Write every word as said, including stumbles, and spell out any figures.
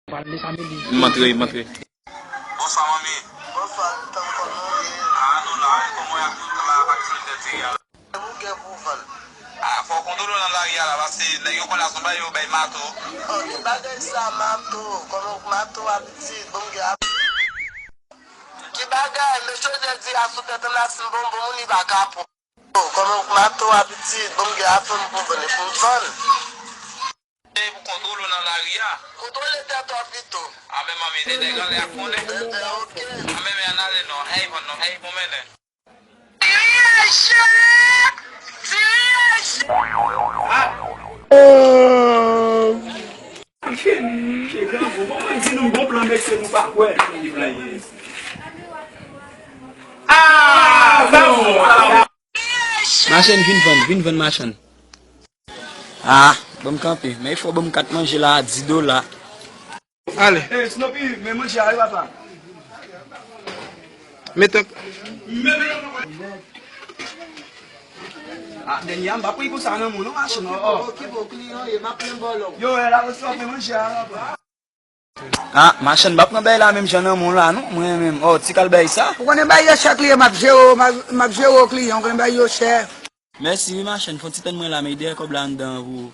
M antre, m antre. Bonswa, manmi. Bonswa, Vitan, kòman w ye? Ah, nou la, e kòman w ye ak tout travay ak sou tèt li a? Ou gen pou vann. Ah, fò w kontwole w nan lari a la, paske nèg yo konn asou bay yo bay mato. Oh, ki bagay sa, mato? Kòman mato, abitit? Bon, gen ap- Ki bagay? Mesye Jozye di asou tèt m la, si m bon, bon moun, li pa ka pran. Oh, kòman mato, abitit? Bon, gen ap fanm pou vann, pou m vann. Ey, pou kontwole w nan lari a. Kontwole tèt ou pito. A men manmi, de nèg anlè ap konnen. Enben, oke. A men, men ann ale non. Ey, vann non. Ey, bon mennen. Machann, vin vann, vin vann, machann. Ah, ban m kanpe. Men fò ban m kat manje la a, di dola. Ale. Ey, Snoopy, men manje a wi, papa. Met an- Ah, dènye a, m pa pran konsa nan moun, non, machann, oh, oh. Ki bon kliyan ye, m ap plen bòlò. Yo, e la, resevwa, men manje a, papa. Ah, machann, m pa pran bay la menm jan nan moun la, non, mwen menm. Oh, ti kal bay sa. Ou konnen bay yo chè kliyan, m ap jere w, m ap, m ap jere w kliyan, ou konnen bay yo chè. Mèsi, wi, machann, fè yon ti tann mwen la, men dèyè kòb la anndan an pou ou.